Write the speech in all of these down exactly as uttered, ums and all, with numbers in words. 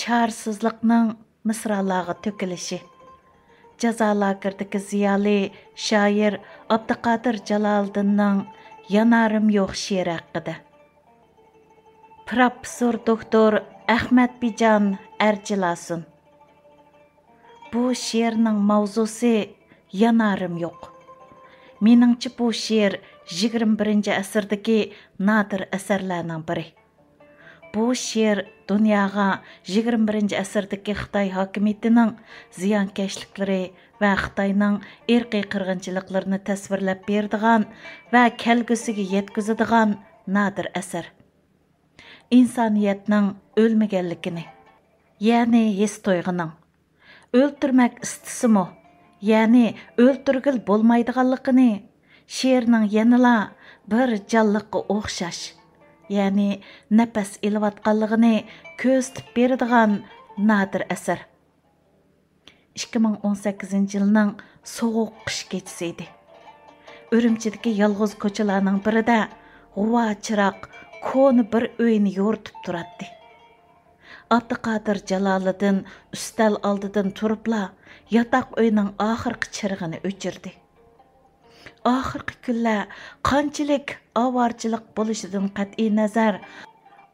چارىسىزلىقنىڭ مىسرالارغا تۆكۈلۈشى. جازا لاگېرىدىكى زىيالىي شائىر ئابدۇقادىر جالالىدىننىڭ يانارىم يوق شېئىرى ھەققىدە. پىروفېسسور دوكتور ئەخمەت بىجان ئەرجىلاسۇن. بۇ شېئىرنىڭ ماۋزۇسى يانارىم يوق. مېنىڭچە، بۇ شېئىر يىگىرمە بىرىنچى ئەسىردىكى نادىر ئەسەرلەرنىڭ بىرى. بۇ شېئىر دۇنياغا يىگىرمە بىرىنچى ئەسىردىكى خىتاي ھاكىمىيىتىنىڭ زىيانكەشلىكلىرى ۋە خىتاينىڭ ئىرقىي قىرغىنچىلىقلىرىنى تەسۋىرلەپ بېرىدىغان ۋە كەلگۈسىگە يەتكۈزىدىغان نادىر ئەسەر. ئىنسانىيەتنىڭ ئۆلمىگەنلىكىنى، يەنى ھېس تۇيغۇنىڭ، ئۆلتۈرمەك ئىستىسىمۇ، يەنى ئۆلتۈرگىلى بولمايدىغانلىقىنى، شېئىرنىڭ يەنىلا بىر جانلىققا ئوخشاش، يەنى نەپەس ئېلىۋاتقانلىقىنى كۆرسىتىپ بېرىدىغان نادىر ئەسەر. ئىككى مىڭ ئون سەككىزىنچى يىلنىڭ سوغۇق قىش كېچىسى ئىدى. ئۈرۈمچىدىكى يالغۇز كوچىلارنىڭ بىرىدە غۇۋا چىراغ كونا بىر ئۆينى يورۇتۇپ تۇراتتى. ئابدۇقادىر جالالىدىن ئۈستەل ئالدىدىن تۇرۇپلا ياتاق ئۆينىڭ ئاخىرقى چىرىغىنى ئۆچۈردى. ئاخىرقى كۈنلەر قانچىلىك ئاۋارىچىلىق بولۇشىدىن قەتئىينەزەر،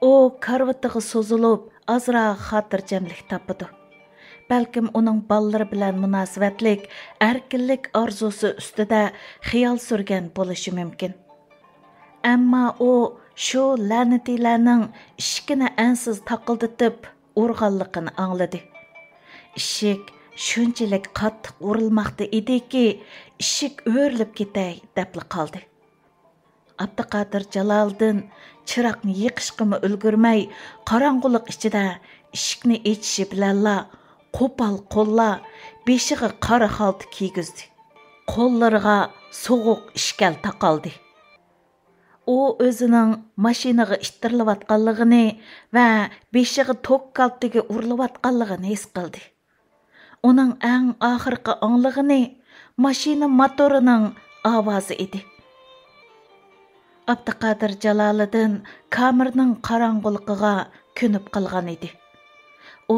ئۇ كارىۋىتىغا سوزۇلۇپ، ئازراق خاتىرجەملىك تاپىدۇ. بەلكىم ئۇنىڭ بالىلىرى بىلەن مۇناسىۋەتلىك ئەركىنلىك ئارزۇسى ئۈستىدە خىيال سۈرگەن بولۇشى مۇمكىن. ئەمما ئۇ شۇ لەنىتىيلەرنىڭ ئىشىكىنى ئەنسىز تاقىلدىتىپ ئۇرغانلىقىنى ئاڭلىدى. ئىشىك شۇنچىلىك قاتتىق ئۇرۇلماقتا ئىدىكى، ئىشىك ئۆرۈلۈپ كېتەي دەپلا قالدى. ئابدۇقادىر جالالىدىن چىراغنى يېقىشقىمۇ ئۈلگۈرمەي، قاراڭغۇلۇق ئىچىدە ئىشىكنى ئېچىشى بىلەنلا، قوپال قوللار بېشىغا قارا خالتا كىيگۈزدى. قوللىرىغا سوغۇق ئىشكەل تاقالدى. ئۇ ئۆزىنىڭ ماشىنىغا ئىتتىرىلىۋاتقانلىقىنى ۋە بېشىغا توك كالتىگى ئۇرۇلۇۋاتقانلىقىنى ھېس قىلدى. ئۇنىڭ ئەڭ ئاخىرقى ئاڭلىغىنى ماشىنا موتورىنىڭ ئاۋازى ئىدى. ئابدۇقادىر جالالىدىن كامېرنىڭ قاراڭغۇلۇقىغا كۆنۈپ قالغان ئىدى. ئۇ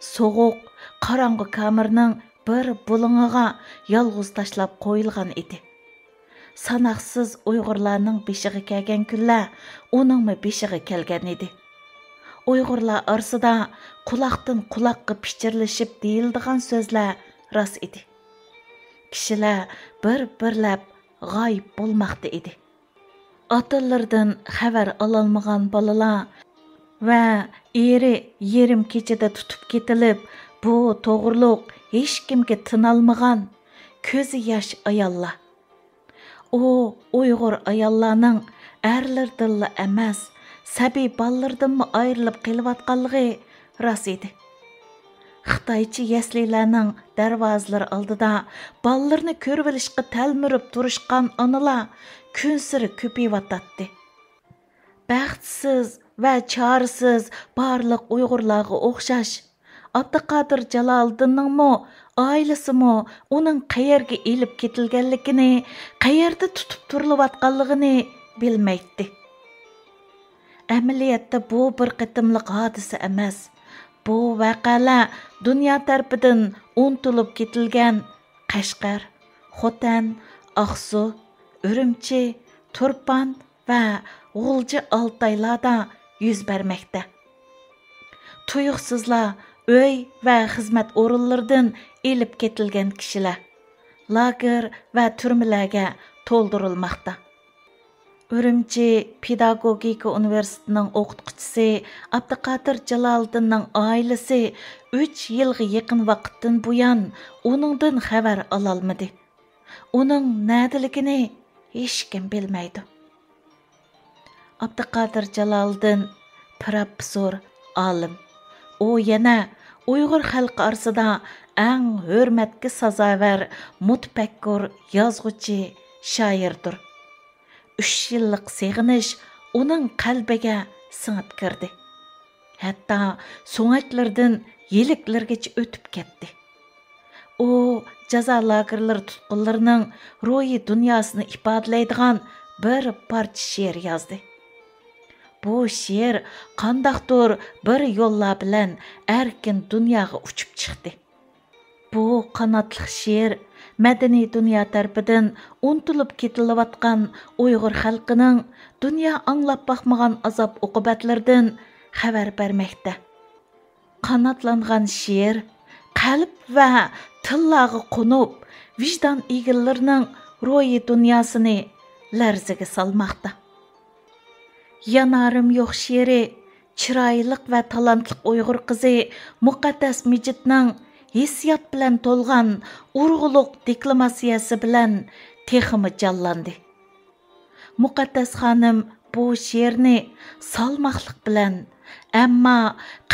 سوغۇق، قاراڭغۇ كامېرنىڭ بىر بۇلۇڭىغا يالغۇز تاشلاپ قويۇلغان ئىدى. ساناقسىز ئۇيغۇرلارنىڭ بېشىغا كەلگەن كۈنلەر ئۇنىڭمۇ بېشىغا كەلگەن ئىدى. ئۇيغۇرلار ئارىسىدا قۇلاقتىن قۇلاققا پىچىرلىشىپ دېيىلىدىغان سۆزلەر راست ئىدى. كىشىلەر بىر-بىرلەپ غايىب بولماقتا ئىدى. ئاتىلىرىدىن خەۋەر ئالالمىغان بالىلار ۋە ئېرى يېرىم كېچىدە تۇتۇپ كېتىلىپ، بۇ توغرۇلۇق ھېچكىمگە تىنالمىغان كۆزى ياش ئاياللار. ئۇ ئۇيغۇر ئاياللارنىڭ ئەرلىرىدىنلا ئەمەس، سەبىي بالىلىرىدىنمۇ ئايرىلىپ قېلىۋاتقانلىقى راست ئىدى. خىتايچە يەسلىلەرنىڭ دەرۋازىلىرى ئالدىدا بالىلىرىنى كۆرۈۋېلىشقا تەلمۈرۈپ تۇرۇشقان ئانىلار كۈنسېرى كۆپىيىۋاتاتتى. بەختسىز ۋە چارىسىز بارلىق ئۇيغۇرلارغا ئوخشاش، ئابدۇقادىر جالالىدىننىڭمۇ، ئائىلىسىمۇ ئۇنىڭ قەيەرگە ئېلىپ كېتىلگەنلىكىنى، قەيەردە تۇتۇپ تۇرۇلۇۋاتقانلىقىنى بىلمەيتتى. ئەمەلىيەتتە بۇ بىر قېتىملىق ھادىسە ئەمەس. بۇ ۋەقەلەر دۇنيا تەرىپىدىن ئۇنتۇلۇپ كېتىلگەن قەشقەر، خوتەن، ئاقسۇ، ئۈرۈمچى، تۇرپان ۋە غۇلجا ئالتايلاردا يۈز بەرمەكتە. تۇيۇقسىزلا ئۆي ۋە خىزمەت ئورۇنلىرىدىن ئېلىپ كېتىلگەن كىشىلەر لاگېر ۋە تۈرمىلەرگە تولدۇرۇلماقتا. ئۈرۈمچى پېداگوگىكا ئۇنىۋېرسىتېتىنىڭ ئوقۇتقۇچىسى ئابدۇقادىر جالالىدىننىڭ ئائىلىسى ئۈچ يىلغا يېقىن ۋاقىتتىن بۇيان ئۇنىڭدىن خەۋەر ئالالمىدى. ئۇنىڭ نەدىلىكىنى ھېچكىم بىلمەيدۇ. ئابدۇقادىر جالالىدىن پىروفېسسور، ئالىم. ئۇ يەنە ئۇيغۇر خەلقى ئارىسىدا ئەڭ ھۆرمەتكە سازاۋەر مۇتەپەككۇر، يازغۇچى، شائىردۇر. ئۈچ يىللىق سېغىنىش ئۇنىڭ قەلبىگە سىڭىپ كىردى. ھەتتا سۆڭەكلىرىدىن يىلىكلىرىگىچە ئۆتۈپ كەتتى. ئۇ جازا لاگېرلىرى تۇتقۇنلىرىنىڭ روھىي دۇنياسىنى ئىپادىلەيدىغان بىر پارچە شېئىر يازدى. بۇ شېئىر قانداقتۇر بىر يوللار بىلەن ئەركىن دۇنياغا ئۇچۇپ چىقتى. بۇ قاناتلىق شېئىر مەدەنىي دۇنيا تەرىپىدىن ئۇنتۇلۇپ كېتىلىۋاتقان ئۇيغۇر خەلقىنىڭ دۇنيا ئاڭلاپ باقمىغان ئازاب-ئوقۇبەتلىرىدىن خەۋەر بەرمەكتە. قاناتلانغان شېئىر قەلب ۋە تىللارغا قونۇپ، ۋىجدان ئىگىلىرىنىڭ روھىي دۇنياسىنى لەرزىگە سالماقتا. يانارىم يوق شېئىرى چىرايلىق ۋە تالانتلىق ئۇيغۇر قىزى مۇقەددەس مىجىتنىڭ ھېسسىيات بىلەن تولغان ئۇرغۇلۇق دېكلاماتسىيەسى بىلەن تېخىمۇ جانلاندى. مۇقەددەس خانىم بۇ شېئىرنى سالماقلىق بىلەن، ئەمما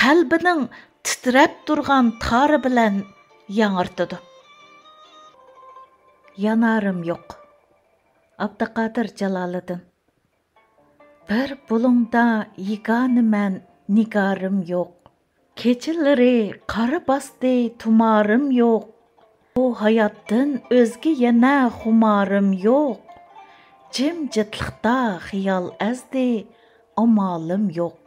قەلبىنىڭ تىترەپ تۇرغان تارى بىلەن ياڭرىتىدۇ. يانارىم يوق. ئابدۇقادىر جالالىدىن. بىر بۇلۇڭدا يېگانە مەن، نىگارىم يوق. كېچىلىرى قارا باستى، تۇمارىم يوق. بۇ ھاياتتىن ئۆزگە يەنە خۇمارىم يوق. جىمجىتلىقتا خىيال ئەزدى، ئامالىم يوق.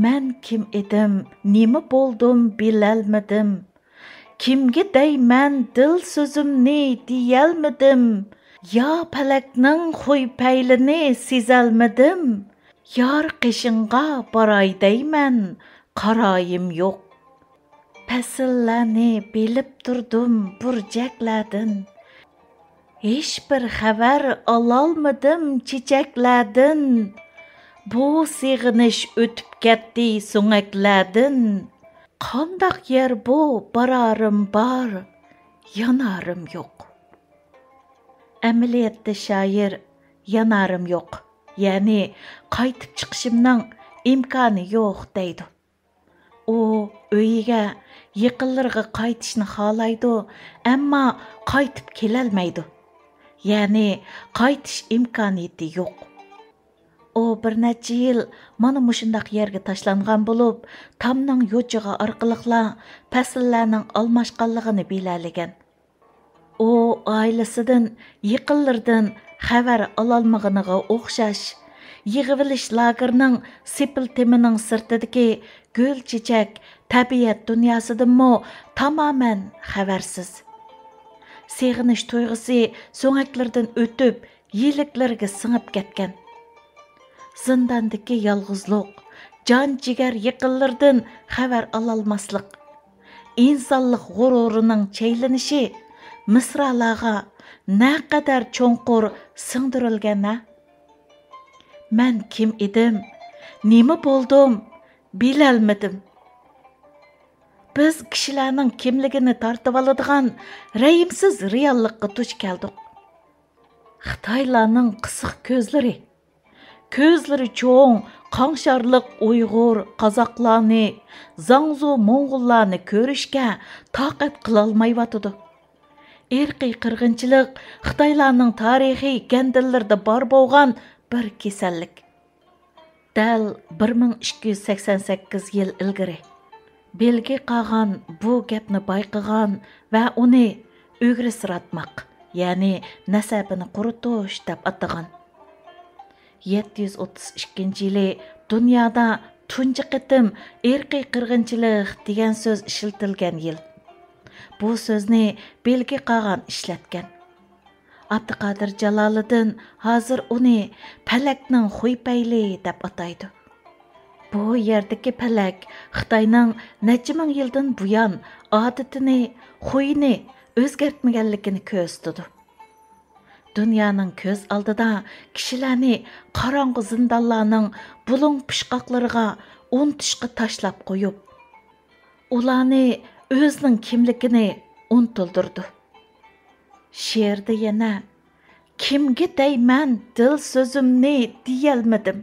مەن كىم ئىدىم، نېمە بولدۇم، بىلەلمىدىم. كىمگە دەيمەن دىل سۆزۈمنى، دېيەلمىدىم. يا پەلەكنىڭ خۇي پەيلىنى سېزەلمىدىم. يار قېشىڭغا باراي دەيمەن، قارايىم يوق. پەسىللەرنى بىلىپ تۇردۇم بۇرجەكلەردىن. ھېچبىر خەۋەر ئالالمىدىم چېچەكلەردىن. بۇ سېغىنىش ئۆتۈپ كەتتى سۆڭەكلەردىن. قانداق يەر بۇ، بارارىم بار، يانارىم يوق. ئەمەلىيەتتە شائىر يانارىم يوق، يەنى قايتىپ چىقىشىمنىڭ ئىمكانى يوق دەيدۇ. ئۇ ئۆيىگە، يېقىنلىرىغا قايتىشنى خالايدۇ، ئەمما قايتىپ كېلەلمەيدۇ. يەنى قايتىش ئىمكانىيىتى يوق. ئۇ بىر نەچچە يىل مانا مۇشۇنداق يەرگە تاشلانغان بولۇپ، تامنىڭ يوچۇقى ئارقىلىقلا پەسىللەرنىڭ ئالماشقانلىقىنى بىلەلىگەن. ئۇ ئائىلىسىدىن، يېقىنلىرىدىن خەۋەر ئالالمىغىنىغا ئوخشاش، يىغىۋېلىش لاگېرىنىڭ سېپىل تېمىنىڭ سىرتىدىكى گۈل-چېچەك، تەبىئەت دۇنياسىدىنمۇ تامامەن خەۋەرسىز. سېغىنىش تۇيغۇسى سۆڭەكلىرىدىن ئۆتۈپ، يىلىكلىرىگە سىڭىپ كەتكەن. زىنداندىكى يالغۇزلۇق، جان-جىگەر يېقىنلىرىدىن خەۋەر ئالالماسلىق، ئىنسانلىق غۇرۇرىنىڭ چەيلىنىشى مىسرالارغا نەقەدەر چوڭقۇر سىڭدۈرۈلگەن ھە! مەن كىم ئىدىم، نېمە بولدۇم، بىلەلمىدىم. بىز كىشىلەرنىڭ كىملىكىنى تارتىۋالىدىغان رەھىمسىز رېئاللىققا دۇچ كەلدۇق. خىتايلارنىڭ قىسىق كۆزلىرى، كۆزلىرى چوڭ، قاڭشارلىق ئۇيغۇر، قازاقلارنى، زاڭزۇ، موڭغۇللارنى كۆرۈشكە تاقەت قىلالمايۋاتىدۇ. ئىرقىي قىرغىنچىلىق خىتايلارنىڭ تارىخىي گەندىللىرىدە بار بولغان بىر كېسەللىك. دەل بىر مىڭ ئىككى يۈز سەكسەن سەككىز يىل ئىلگىرى بىلگە قاغان بۇ گەپنى بايقىغان ۋە ئۇنى ئۆگرىسىراتماق، يەنى نەسەبىنى قۇرۇتۇش دەپ ئاتىغان. يەتتە يۈز ئوتتۇز ئىككىنچى يىلى دۇنيادا تۇنجى قېتىم ئىرقىي قىرغىنچىلىق دېگەن سۆز ئىشلىتىلگەن يىل. بۇ سۆزنى بىلگە قاغان ئىشلەتكەن. ئابدۇقادىر جالالىدىن ھازىر ئۇنى پەلەكنىڭ خۇي پەيلى دەپ ئاتايدۇ. بۇ يەردىكى پەلەك خىتاينىڭ نەچچە مىڭ يىلدىن بۇيان ئادىتىنى، خۇيىنى ئۆزگەرتمىگەنلىكىنى كۆرسىتىدۇ. دۇنيانىڭ كۆز ئالدىدا كىشىلەرنى قاراڭغۇ زىندانلارنىڭ بۇلۇڭ پۇچقاقلىرىغا ئۇنتۇشقا تاشلاپ قويۇپ، ئۇلارنى ئۆزىنىڭ كىملىكىنى ئۇنتۇلدۇرىدۇ. شېئىردا يەنە، «كىمگە دەيمەن دىل سۆزۈمنى دېيەلمىدىم.»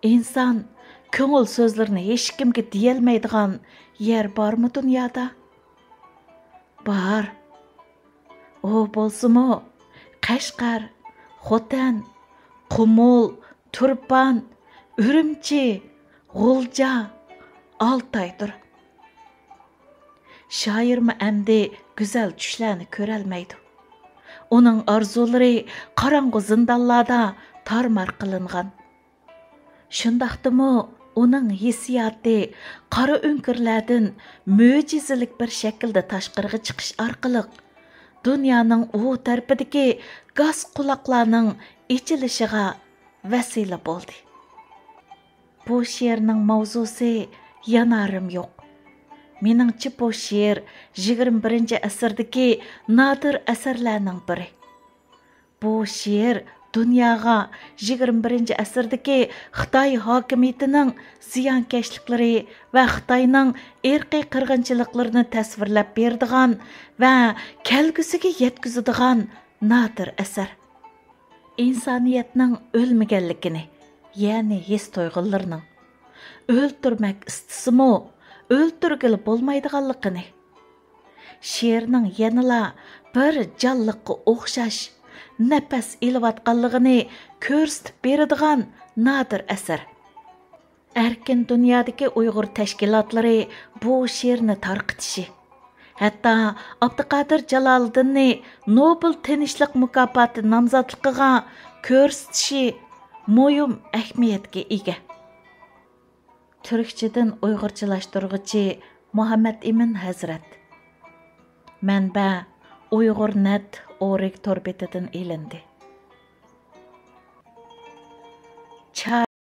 ئىنسان كۆڭۈل سۆزلىرىنى ھېچكىمگە دېيەلمەيدىغان يەر بارمۇ دۇنيادا؟ بار. ئۇ بولسىمۇ قەشقەر، خوتەن، قۇمۇل، تۇرپان، ئۈرۈمچى، غۇلجا، ئالتايدۇر. شائىرمۇ ئەمدى گۈزەل چۈشلەرنى كۆرەلمەيدۇ. ئۇنىڭ ئارزۇلىرى قاراڭغۇ زىندانلاردا تارمار قىلىنغان. شۇنداقتىمۇ ئۇنىڭ ھېسسىياتى قارا ئۆڭكۈرلەردىن مۆجىزىلىك بىر شەكىلدە تاشقىرىغا چىقىش ئارقىلىق دۇنيانىڭ ئۇ تەرىپىدىكى گاس قۇلاقلارنىڭ ئېچىلىشىغا ۋەسىلە بولدى. بۇ شېئىرنىڭ ماۋزۇسى يانارىم يوق. مېنىڭچە، بۇ شېئىر يىگىرمە بىرىنچى ئەسىردىكى نادىر ئەسەرلەرنىڭ بىرى. بۇ شېئىر دۇنياغا يىگىرمە بىرىنچى ئەسىردىكى خىتاي ھاكىمىيىتىنىڭ زىيانكەشلىكلىرى ۋە خىتاينىڭ ئىرقىي قىرغىنچىلىقلىرىنى تەسۋىرلەپ بېرىدىغان ۋە كەلگۈسىگە يەتكۈزىدىغان نادىر ئەسەر. ئىنسانىيەتنىڭ ئۆلمىگەنلىكىنى، يەنى ھېس تۇيغۇلىرىنىڭ، ئۆلتۈرمەك ئىستىسىمۇ، ئۆلتۈرگىلى بولمايدىغانلىقىنى، شېئىرنىڭ يەنىلا بىر جانلىققا ئوخشاش نەپەس ئېلىۋاتقانلىقىنى كۆرسىتىپ بېرىدىغان نادىر ئەسەر. ئەركىن دۇنيادىكى ئۇيغۇر تەشكىلاتلىرى بۇ شېئىرنى تارقىتىشى، ھەتتا ئابدۇقادىر جالالىدىننى نوبېل تىنچلىق مۇكاپاتى نامزاتلىقىغا كۆرسىتىشى مۇھىم ئەھمىيەتكە ئىگە. تۈركچىدىن ئۇيغۇرچىلاشتۇرغۇچى مۇھەممەد ئىمىن ھەزرەت. مەنبە: ئۇيغۇر نەت ئورگ تور بېتىدىن ئېلىندى.